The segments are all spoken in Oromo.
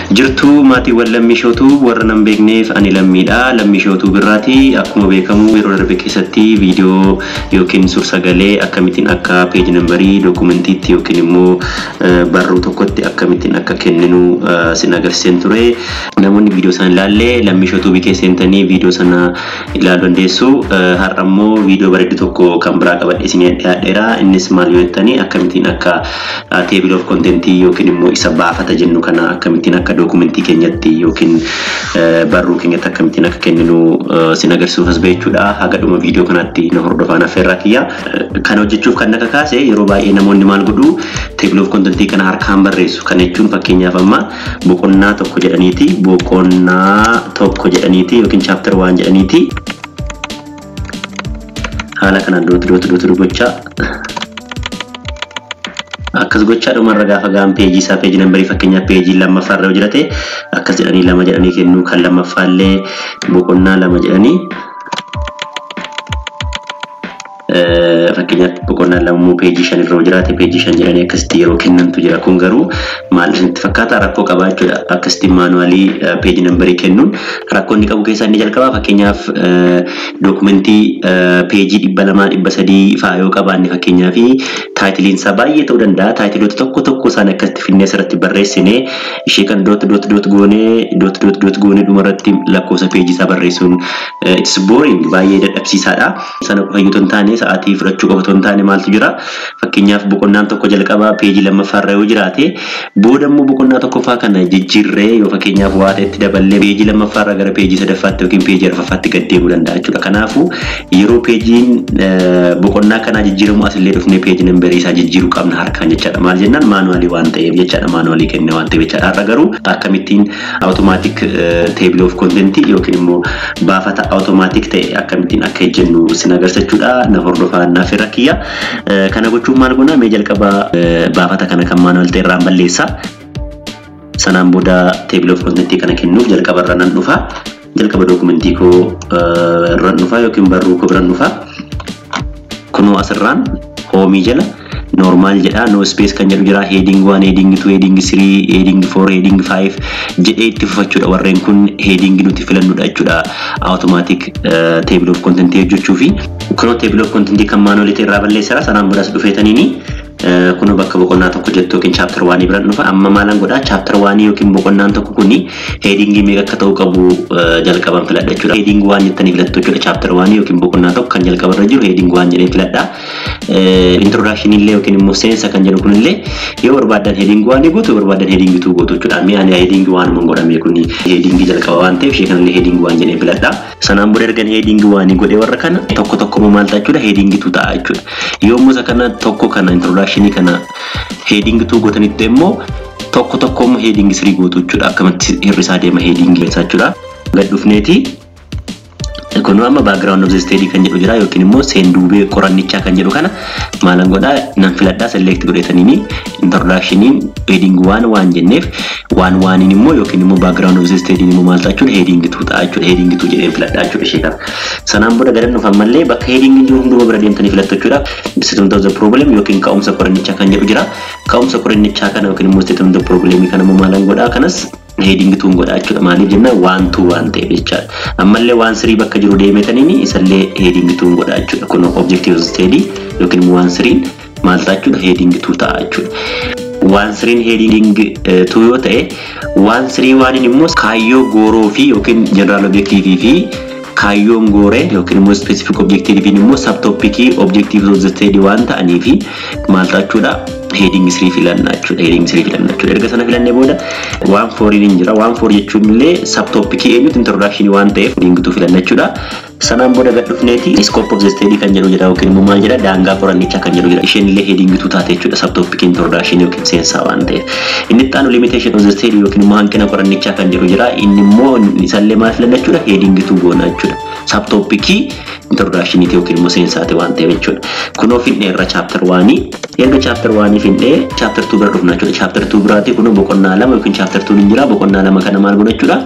Jirtuu maatiiwwan Lammii Shootuu warra nan beekneef ani lammiidha. Lammii Shootuu birraati. Akkuma beekamu yeroo darbe keessatti viidiyoo yookiin suur-sagalee akkamittiin akka page numberii dookumentiitti yookiin immoo barruu tokkotti akkamittiin akka kenninu sin agarsiiseen ture. Namoonni viidiyoo sana ilaalle Lammii Shootuu keessa seentanii viidiyoo sana ilaaluu dandeessu. Har'a immoo viidiyoo bareedu tokko kan biraa qabadhee isin dhiyaadheera. Innis maal yoo jettanii akkamittiin akka table of contentii yookiin immoo isa baafata jennu kana akkamittiin akka dookumentii keenyatti yookiin barruu keenyatti akkamittiin akka kenninu sin agarsiisuuf as jechuudha. Haga dhuma viidiyoo kanaatti na hordofaan affeerraa kiyya. Kana hojjechuuf kan akka kaase yeroo baay'ee namoonni maal godhu, table of contentii kana harkaan barreessu. Kana jechuun fakkeenyaaf amma boqonnaa tokko jedhaniiti, boqonnaa tokko jedhaniiti yookiin chapter 1 jedhaniiti haala kanaan dot dot dot gochaa akkas gochaa dhumarra gaafa ga'an peejii isaa page numberii, fakkeenyaaf peejii lammaffaa irra yoo jirate akkas jedhanii lama jedhanii kennuu, kan lammaffaallee boqonnaa lama jedhanii, fakkeenyaaf boqonnaa lama immoo peejii 5 irra yoo jiraate peejii 5 jedhanii akkasitti yeroo kennantu jira. Kun garuu maal isinitti fakkaata? Rakkoo qabaa jechuudha. Akkasitti manually page numberii kennuun rakkoo inni qabu keessaa inni jalqabaa, fakkeenyaaf dookumentii peejii 200, 300 fa'aa yoo qabaanne, fakkeenyaaf titleiin isaa baay'ee ta'uu danda'a. Titleoota tokko tokko isaan akkasitti finnee asirratti barreessine ishee kan dot dot dot goonee, dot dot dot goonee dhumarratti lakkoofsa peejii isaa barreessuun it's boring, baay'ee dadhabsiisaadha. Sana qofa iyyuu hin taane, sa'aatii fudhachuu qofa otoo hin taane, maaltu jira? Fakkeenyaaf boqonnaan tokko jalqabaa peejii lammaffaarra yoo jiraate, booda immoo boqonnaa tokkoffaa kana jijjiirree yoo fakkeenyaaf waa ta'etti daballee peejii lammaffaarra gara peejii sadaffaatti yookiin peejii arfaffaatti gad deemuu danda'a jechuudha. Kanaafuu yeroo peejiin boqonnaa kanaa jijjiiramu asillee dhufnee page numberii isaa jijjiiruu qabna harkaan jechaadha. Maal jennaan manually waan ta'eef jechaadha. Manually kenne waan ta'eef jechaadha. Har'a garuu akkamittiin automatic table of contentii yookiin immoo baafata automatic ta'e akkamittiin akka hojjennu sin agarsiisachuudha. Na hordofaa naaf irra kiyya. Kana gochuun maal goona? Mee jalqaba baafata kana kan manual ta'e irraan balleessa. Sanaan booda table of contentii kana kennuuf jalqaba irra nan dhufa. Jalqaba dookumentii koo irra dhufa yookiin barruu koo biran dhufa. Kunoo asirraan homeii jala normal jedha, no space kan jedhu jira, heading 1, heading 2, heading 3, heading 4, heading 5 jedhee itti fufachuudha. Warreen kun heading nuti filannudha jechuudha, automatic table of content hojjechuu fi kunoo table of content kan manually irraa balleessara. Sanaan boodas dhufeetaniini kunoo bakka boqonnaa tokko jettu yookiin chapter 1 biran dhufa. Amma maalan godhaa? Chapter 1 yookiin boqonnaan tokko kuni headingii meeqa akka ta'uu qabu jalqaban filadha jechuudha. Heading 1 jettanii filattu jechuudha. Chapter 1 yookiin boqonnaa tokko kan jalqabarra jiru heading 1 jedhee filadha. Introduction illee yookiin immoo seensa kan jedhu kunillee yoo barbaadan heading 1 gootu, yoo barbaadan heading 2 gootu jechuudha. Mee ani heading 1 mun godhame, kuni heading jalqaba waan ta'eef ishee kanallee heading 1 jedhee filadha. Sanaan booda ergan heading 1 godhee warra kana tokko tokko immoo maal ta'a jechuudha? Heading 2 ta'a jechuudha. Yoo immoo isa kana tokko kana introduction kana heading 2 gootanitti immoo tokko tokko immoo heading 3 gootu jechuudha. Akkamatti hir'isaa deema heading isaa jechuudha. Gad dhufneeti kun amma background of the study kan jedhu jira yookiin immoo seenduubee qorannichaa kan jedhu kana maalan godhaa? Nan filadhaa. Select godhetaniini introductioniin heading 1 waan jenneef waan waaniin immoo yookiin immoo background of the study immoo maal ta'a jechuudha? Heading 2 ta'a jechuudha. Heading 2 jedheen filadhaa jechuudha ishee kana. Sanaan booda gadan dhufan mallee bakka heading jiru hunduma bira deemtanii filattu jechuudha. Statement of the problem yookiin ka'umsa qorannichaa kan jedhu jira. Ka'umsa qorannichaa kana yookiin immoo statement of the problem kana immoo maalan godhaa? Kanas heading 2 godhaa jechuudha. Maaliif jenna one 2 waan ta'eef jechaadha. Ammallee one 3 bakka jiru deemetaniini isallee heading 2 godhaa jechuudha. Kun objective study yookiin immoo one 3 maal ta'a jechuudha? Heading 2 ta'a jechuudha. One 3 heading 2 yoo ta'e, one 3 oneiin immoo kaayyoo gooroo fi yookiin general objective fi kaayyoon gooree yookiin immoo specific objective immoo subtopicii objective of the study waan ta'anii fi maal ta'a jechuudha? Heading 3 filannaa jechuudha. Heading 3 filannaa jechuudha. Erga sana filannee booda one fouriin hin jira. One four jechuun illee subtopicii eenyutu? Introduction waan ta'eef heading 2 filanna jechuudha. Sanaan booda gad dhufneeti scope of the study kan jedhu jira yookiin immoo maal jedha? Daangaa qorannichaa kan jedhu jira. Isheen illee heading 2 taate jechuudha, subtopicii introduction yookiin seensaa waan ta'eef. Inni itti aanu limitation of the study yookiin immoo hanqina qorannichaa kan jedhu jira. Inni immoo isallee maal filanna jechuudha? Heading 2 goona jechuudha. Subtopicii introductioniiti yookiin immoo seensaati waan ta'eef jechuudha. Kunoo finneerra chapter 1. Erga chapter 1 finnee chapter 2 bira dhufna jechuudha. Chapter 2 biraati kunoo boqonnaa lama yookiin chapter 2 ni jira. Boqonnaa lama kana maal goona jechuudha?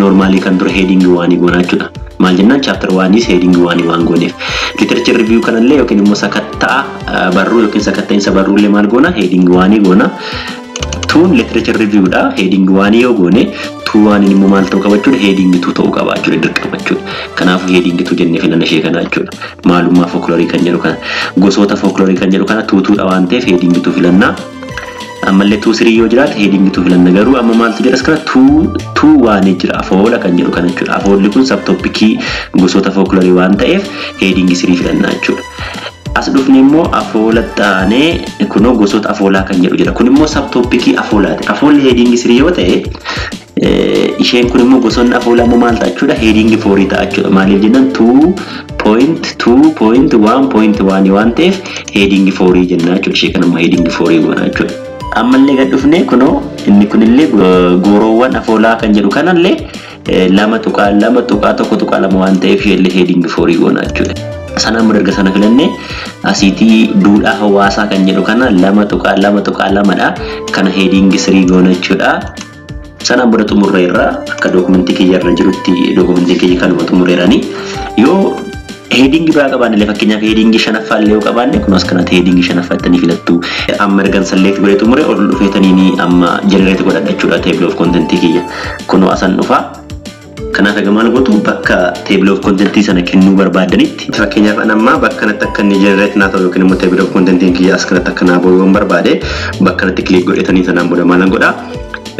Normalii kan ture heading 1 goona jechuudha. Maal jennaan chapter 1 heading 1 waan gooneef. Literature review kanallee yookiin immoo sakatta'a barruu yookiin sakatta'insa barruullee maal goona? Heading 1 goona. Twon literature review dha. Heading 1 yoo goone 2.1 immoo maal ta'uu qaba jechuudha? Heading 2 ta'uu qaba jechuudha, dirqama jechuudha. Kanaafuu heading 2 jennee filanna ishee kana jechuudha. Maalummaa folklorii kan jedhu kana, gosoota folklorii kan jedhu kana 2.2 dha waan ta'eef heading 2 filannaa. Ammallee 2.3 yoo jiraate heading 2 filanna. Garuu amma maaltu jira as kana? 2.2.1 jira, afoola kan jedhu kana jechuudha. Afoolli kun subtopicii gosoota folklorii waan ta'eef heading 3 filannaa jechuudha. As dhufne immoo afoola taanee kunoo gosoota afoolaa kan jedhu jira. Kun immoo subtopicii afoolaati. Afoolli heading 3 yoo ta'e, isheen kun immoo gosoonni afoolaa immoo maal ta'a jechuudha? Heading 4 ta'a jechuudha. Maaliif jennaan, 2.2.1.1 waan ta'eef heading 4 jenna jechuudha. Ishee kana immoo heading 4 goona jechuudha. Ammallee gad dhufne kunoo inni kunillee gooroowwan afoolaa kan jedhu kanallee 2.2.1.2 waan ta'eef isheellee heading 4 goona jechuudha. Sanaan booda erga sana filannee, asiitii duudhaa hawaasaa kan jedhu kana 2.2.2 dha. Kana heading 3 goona jechuudha. Sanaan booda xumurreerra. Akka dookumentii kiyya irra jirutti dookumentii kiyya kanuma xumurreerani. Yoo heading biraa qabaanne illee, fakkeenyaaf heading shanaffaa illee yoo qabaanne, kun as kanatti heading shanaffaa ittanii filattu. Amma ergan select godhee xumure, ol dhufeetaniini amma generate godhadha jechuudha table of content kiyya. Kunoo asan dhufaa. Kanaaf egaa maal gootu? Bakka table of content sana kennuu barbaadanitti, Fakkeenyaaf an amma bakka kanatti akka inni generate naa ta'u yookiin immoo table of content kiyya as kanatti akka naa bu'u yoon barbaade, bakka kanatti click godhetanii sanaan booda maalan godhaa?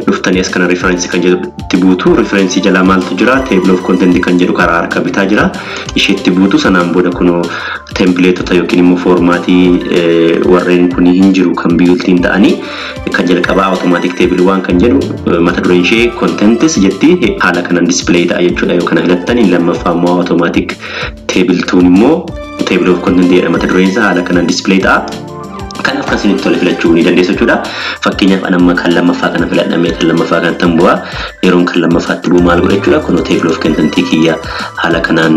Dhuftanii as kana reference kan jedhutti buutu. Reference jalaa maaltu jira? Table of content kan jedhu karaa harka bitaa jira. Isheetti buutu. Sanaan booda kunoo templateota yookiin immoo formatii warreen kun hin jiru kan built-in ta'anii. Kan jalqabaa automatic table 1 kan jedhu, mata dureen ishee contents jetti, haala kanaan display ta'a jechuudha yoo kana filattanii. Lammaffaa immoo automatic table 2 immoo table of content jedha mata dureen isaa, haala kanaan display ta'a. Kanaaf kan isinitti tole filachuu ni dandeessu jechuudha. Fakkeenyaaf an amma kan lammaffaa kana filadhamee kan lammaffaa kan tan bu'aa. Yeroon kan lammaffaatti bu'u maal godha jechuudha? Kunoo table of content kiyya haala kanaan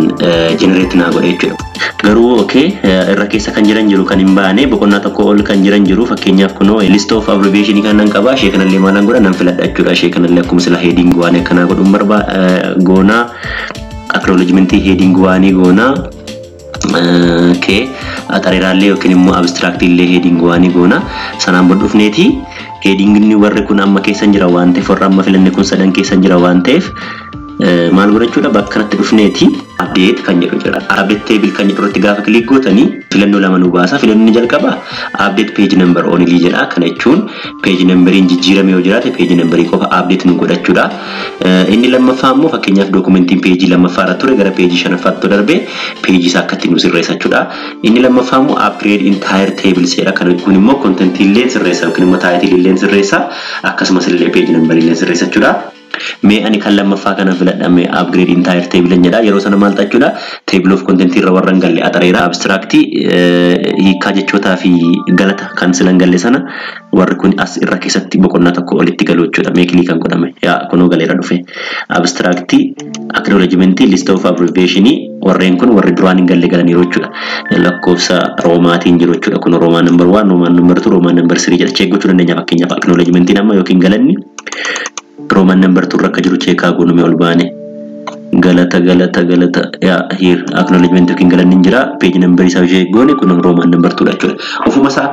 generate naa godha jechuudha. Garuu okay, irra keessa kan jiran jiru, kan hin baane, boqonnaa tokko ol kan jiran jiru. Fakkeenyaaf kunoo list of abbreviation kan nan qaba. Ishee kanallee maalan godha? Nan filadha jechuudha. Ishee kanallee akkuma sila heading waan akkanaa godhuun barbaa goonaa, acknowledgement heading waanii goonaa. Okay, xareeraallee yookiin immoo abstract illee heading waanii goona. Sanaan booda dhufneeti headingni warri kun amma keessan jira waan ta'eef, warra amma filanne kun sadan keessan jira waan ta'eef, maal godhachuudha? Bakka kanatti dhufneeti update kan jedhu jira. Update table kan jedhu irratti gaafa click gootanii filannoo lama nu baasa. Filannoon jalqaba update page number only jedha. Kana jechuun page numberiin jijjiirame yoo jiraate page numberii qofa update nu godhachuudha. Inni lammaffaa immoo fakkeenyaaf dookumentiin peejii lammaffaa irra ture gara peejii shanaffaatti darbe, peejii isaa akkatti nu sirreessa jechuudha. Inni lammaffaa immoo upgrade entire tables jedha. Kana kun immoo content illee sirreessa yookiin immoo title illee sirreessa, akkasumas illee page number illee sirreessa jechuudha. Mee ani kan lammaffaa kana filadhame, upgrade entire table jedha. Yeroo sana maal jechuudha? Table of content irra warra hin galle, axareera, abstract, hiikkaa jechootaa fi galata kan sila hin galle sana, warri kun as irra keessatti boqonnaa tokko olitti galu jechuudha. Mee click kan godhame yaa kunoo galeera dhufe. Abstract, acknowledgement, list of abbreviation, warreen kun warri duraan hin galle galaniiru jechuudha. Lakkoofsa roomaatiin jiru jechuudha. Kun Roman number 1, Roman number 2, Roman number 3 jedha. Check gochuu dandeenya. Fakkeenyaaf acknowledgementiin amma yookiin galanni Roman number 2 akka jiru check goonume ol baane. Galata, galata, galata, yaa here acknowledgement yookiin galanni hin jira. Page number isaa ishee goone, kun Roman number 2 dha jechuudha. Ofuma isaa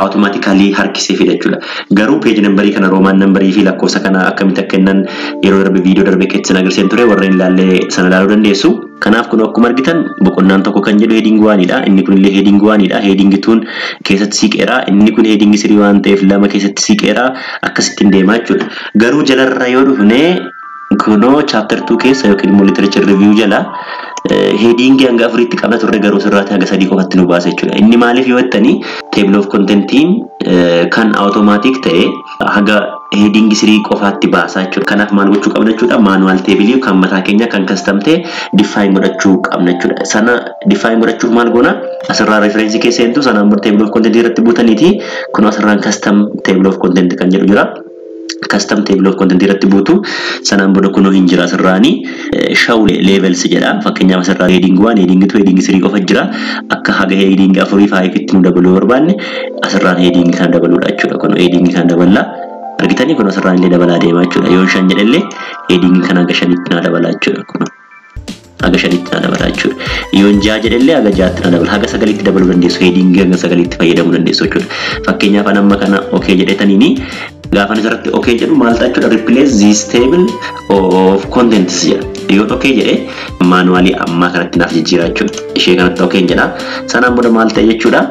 automatically harkisee fida jechuudha. Garuu page number kana, Roman number fi lakkoofsa kana akkamitti akka kennan yeroo darbe viidiyoo darbe keessan agarsiisan ture, warreen ilaallee sana ilaaluu dandeessu. Kanaaf kun akkuma argitan boqonnaan tokko kan jedhu heading 1dha. Inni kun illee heading 1dha. Heading 2 keessatti siqeera. Inni kun heading 3 waan ta'eef lama keessatti siqeera. Akkasittiin deemaa jechuudha. Garuu jalarra yoo dhufne, kunoo chapter 2 keessa yookiin immoo literature review jala heading hanga afuriitti qabna turre, garuu sirraatti hanga sadii qofatti nu baasa jechuudha. Inni maaliif yoo jettanii, table of contentiin kan automatic ta'e haga heading 3 qofaatti baasa jechuudha. Kanaaf maal gochuu qabna jechuudha? Manual table kan mataa keenya kan custom ta'e define godhachuu qabna jechuudha. Sana define godhachuuf maal goona? Asirraa reference keessa seentu. Sanaan booda table of content irratti buutaniiti kunoo asirraan custom table of content kan jedhu jira. Custom table of content irratti buutu. Sanaan booda kunoo hin jira, asirraani show levels jedha. Fakkeenyaaf asirraa heading 1, heading 2, heading 3 qofa jira. Akka haga heading 4, 5 itti nu dabaluu barbaanne, asirraan heading kana dabaluudha jechuudha. Kunoo heading kana daballaa argitanii, kun asirraan illee dabalaa deemaa jechuudha. Yoo shan jedhellee heading kana hanga shanitti naa dabalaa jechuudha. Kunoo Haga 5tti na dabala jechuudha. Yoon 6 jedhellee haga 6tti na dabala. Haga 9tti dabaluu dandeessu. Headingii hanga 9tti fayyadamuu dandeessu jechuudha. Fakkeenyaaf an amma kana okay jedhetaniini gaafa asirratti okay jedhu maal ta'a jechuudha? Replace this table of contents jedha. Yoo okay jedhe manually ammaa kanatti naaf jijjiira jechuudha. Ishee kanatti okay jedha. Sanaan booda maal ta'e jechuudha?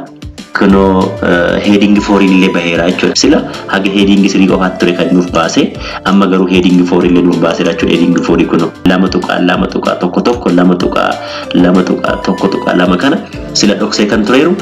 Kunoo heading 4 illee baheera jechuudha. Sila haga heading 3 qofaatti ture kan nuuf baase, amma garuu heading 4 illee nuuf baaseera jechuudha. Heading 4 kunoo 2.2.11 2.2.1.2 kana sila dhoksee kan tureeru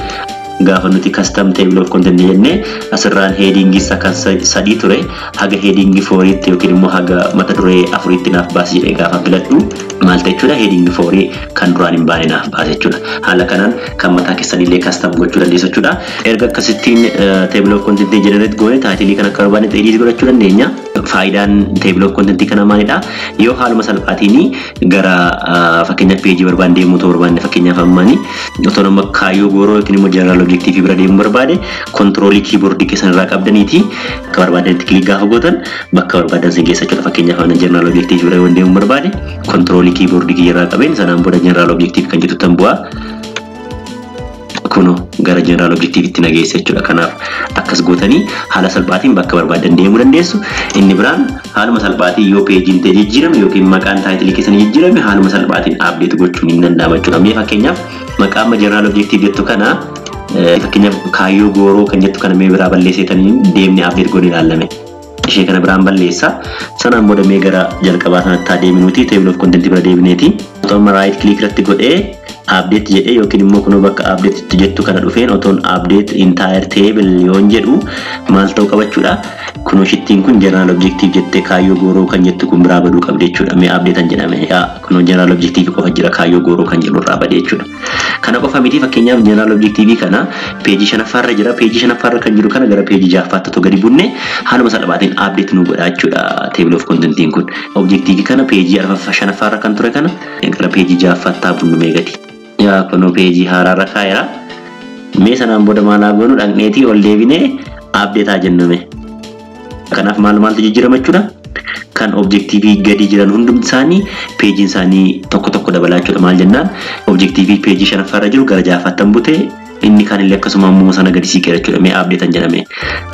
gaafa nuti custom table of content jennee asirraan heading isaa kan 3 ture haga heading 4tti yookiin immoo haga mata duree 4tti naaf baase jedhee gaafa filadhu maal ta'e jechuudha? Heading 4 kan duraan hin baane naaf baase jechuudha. Haala kanaan kan mataa keessanillee custom gochuu dandeessu jechuudha. Erga akkasittiin table of content generate goone title kan akka barbaanne edit godhachuu dandeenya. Faayidaan table of content kana maalidha? Yoo haaluma salphaatiin gara fakkeenyaaf peejii barbaanne deemuu otoo barbaanne, fakkeenyaaf ammaani otoo nama kaayyoo gooroo yookiin immoo general objective bira deemuu barbaade, control keyboard keessan irraa qabdaniiti akka barbaadanitti click gaafa gootan bakka barbaadan sin geessa jechuudha. Fakkeenyaaf ana general objective bira yoo deemuu barbaade, control keyboard kiyya irraa qabeen sanaan booda general objective kan jettu tan bu'aa, kunoo gara general objectivetti na geessa jechuudha. Kanaaf akkas gootanii haala salphaatiin bakka barbaadan deemuu dandeessu. Inni biraan haaluma salphaatiin yoo peejiin ta'e jijjiirame yookiin maqaan title keessanii jijjiirame haaluma salphaatiin update gochuun hin danda'ama jechuudha. Mee fakkeenyaaf maqaa amma general objective jettu kana, fakkeenyaaf kaayyoo gooroo kan jettu kana mee biraa balleessitanii deemnee update goonee ilaallame. Ishee kana biraan balleessa. Sanaan booda mee gara jalqabaa sanatti haa deebinuuti, table of content bira deebineeti. Otoo amma right click irratti godhee update jedhee yookiin immoo kunoo bakka update jettu kana dhufeen otoon update entire table yoon jedhu maal ta'uu qabachuudha? Kunoo shittiin kun general objective jettee kaayyoo gooroo kan jettu kun biraa baduu qabdi jechuudha. Mee update an jedhame, yaa kunoo general objective qofa jira, kaayyoo gooroo kan jedhu irraa badee jechuudha. Kana qofa miti, fakkeenyaaf general objective kana peejii 5ffaarra jira. Peejii 5ffaarra kan jiru kana gara peejii 6ffaatti otoo gadi bunne haaluma salphaatiin update nu godha jechuudha table of contentiin kun. Objective kana peejii 5ffaarra kan ture kana gara peejii 6ffaatti haa bunnu mee gadi. Yaa kunoo peejii haaraarra kaa'eera. Mee sanaan booda maal haa goonu? Dhaqneetii ol deebinee update haa jennume. Kanaaf maal maaltu jijjiirama jechuudha? Kan objective gadi jiran hundumti isaanii peejiin isaanii tokko tokko dabalaa jechuudha. Maal jennaan, objective peejii 5ffaarra jiru gara 6ffaatti bute, inni kaanillee akkasuma ammoo sana gadi siiqeera jechuudha. Mee update an jedhame.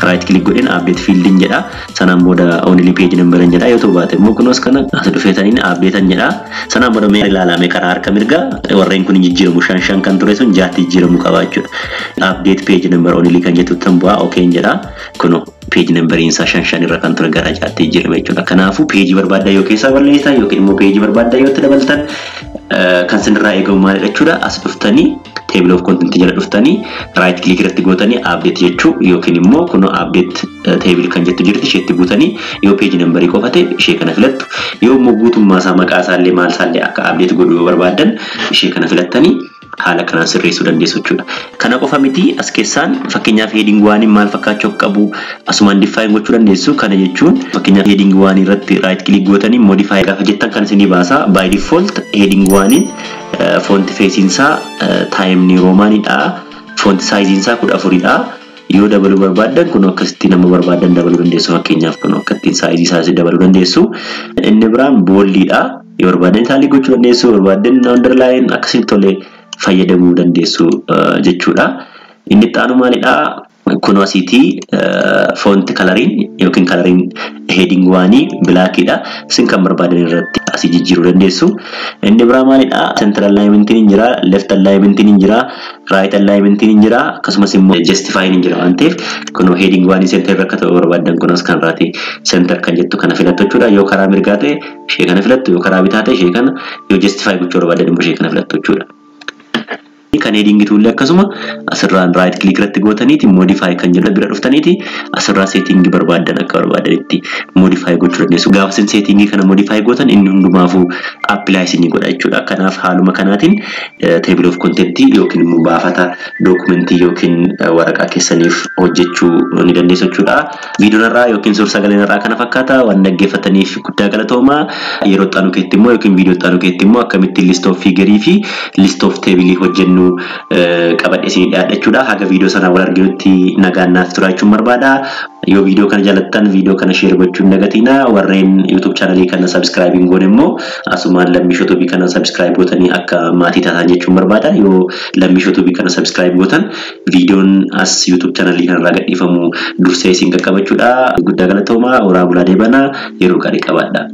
Right click godheen update fieldiin jedha. Sanaan booda only page number jedha. Yoo ta'u baate immoo kunuus kana as dhufeetaniin update an jedha. Sanaan booda mee ilaalame, karaa harka mirgaa warreen kun jijjiiramu, 5 5 kan ture sun 6tti jijjiiramuu qaba jechuudha. Update page number only kan jettu tan bu'aa, okay jedha. Kunoo page numberiin isaa 5 5 irra kan ture gara 6tti jijjiirame jechuudha. Kanaafuu peejii barbaaddan yoo keessaa balleessitan yookiin immoo peejii barbaaddan yoo itti dabaltan kan sinirraa eegamu maalidha jechuudha? As dhuftanii table of content jala dhuftanii right click irratti gootanii update jechuu yookiin immoo kunoo update table kan jettu jirti, isheetti buutanii yoo page numberii qofa ta'e ishee kana filattu, yoo immoo guutummaa isaa maqaa isaallee maal isaallee akka update godhuu yoo barbaaddan ishee kana filattanii haala kanaan sirreessuu dandeessu jechuudha. Kana qofa miti, as keessaan fakkeenyaaf heading one maal fakkaachuu akka qabu asumaan define gochuu dandeessu. Kana jechuun fakkeenyaaf heading one irratti right click gootanii modify gaafa jettan kan isinii baasa. By default heading one font facing isaa Times New Romanidha. Font size isaa 14dha. Yoo dabaluu barbaaddan kun akkasitti nama barbaaddan dabaluu dandeessu. Fakkeenyaaf kun akkattiin size isaa dabaluu dandeessu. Inni biraan boldiidha. Yoo barbaaddan italic gochuu dandeessu, yoo barbaaddan underline akkasitti tolee fayyadamuu dandeessu jechuudha. Inni itti aanu maalidhaa? Kun asiitii font coloriin yookiin coloriin heading one blackiidha. Isin kan barbaadan irratti asii jijjiiruu dandeessu. Inni biraa maalidhaa? Center alignmentiin hin jira, left alignmentiin hin jira, right alignmentiin hin jira, akkasumas immoo justifying hin jira waan ta'eef kunoo heading one center akka ta'u barbaadan kunis kan irraati center kan jettu kana filattu jechuudha. Yoo karaa mirgaa ta'e ishee kana filattu, yoo karaa bitaa ta'e ishee kana, yoo justify gochuu barbaadan immoo ishee kana filattu jechuudha. Kan heading twollee akkasuma asirraan right click irratti gootaniiti modify kan jedhu bira dhuftaniiti asirraa setting barbaaddan akka barbaadanitti modify gochuu dandeessu. Gaafa isin setting kana modify gootan inni hundumaafuu apply isinii godha jechuudha. Kanaaf haaluma kanaatiin table of content yookiin immoo baafata dookumentii yookiin waraqaa keessaniif hojjechuu ni dandeessu jechuudha. Viidiyoon irraa yookiin suur-sagaleen irraa kana fakkaata. Waan dhaggeeffataniif guddaa galatoomaa. Yeroo itti aanu keetti immoo yookiin viidiyoo itti aanu keetti immoo akkamittiin list of figure fi list of table hojjennu qabadhee isinii dhiyaadha jechuudha. Haga viidiyoo sanaa wal arginutti nagaan naaf turaa jechuun barbaada. Yoo viidiyoo kana jaalattan viidiyoo kana share gochuun dagatinaa. Warreen YouTube chaanalii kana subscribe hin goone immoo asumaan Lammii Shootubii kana subscribe gootanii akka maatii taatan jechuun barbaada. Yoo Lammii Shootubii kana subscribe gootan viidiyoon as YouTube chaanalii kanarraa gadhiifamu dursee isin qaqqabachuudha. Guddaa galatoomaa, horaa bulaa deebanaa, yeroo gaarii qabaadhaa.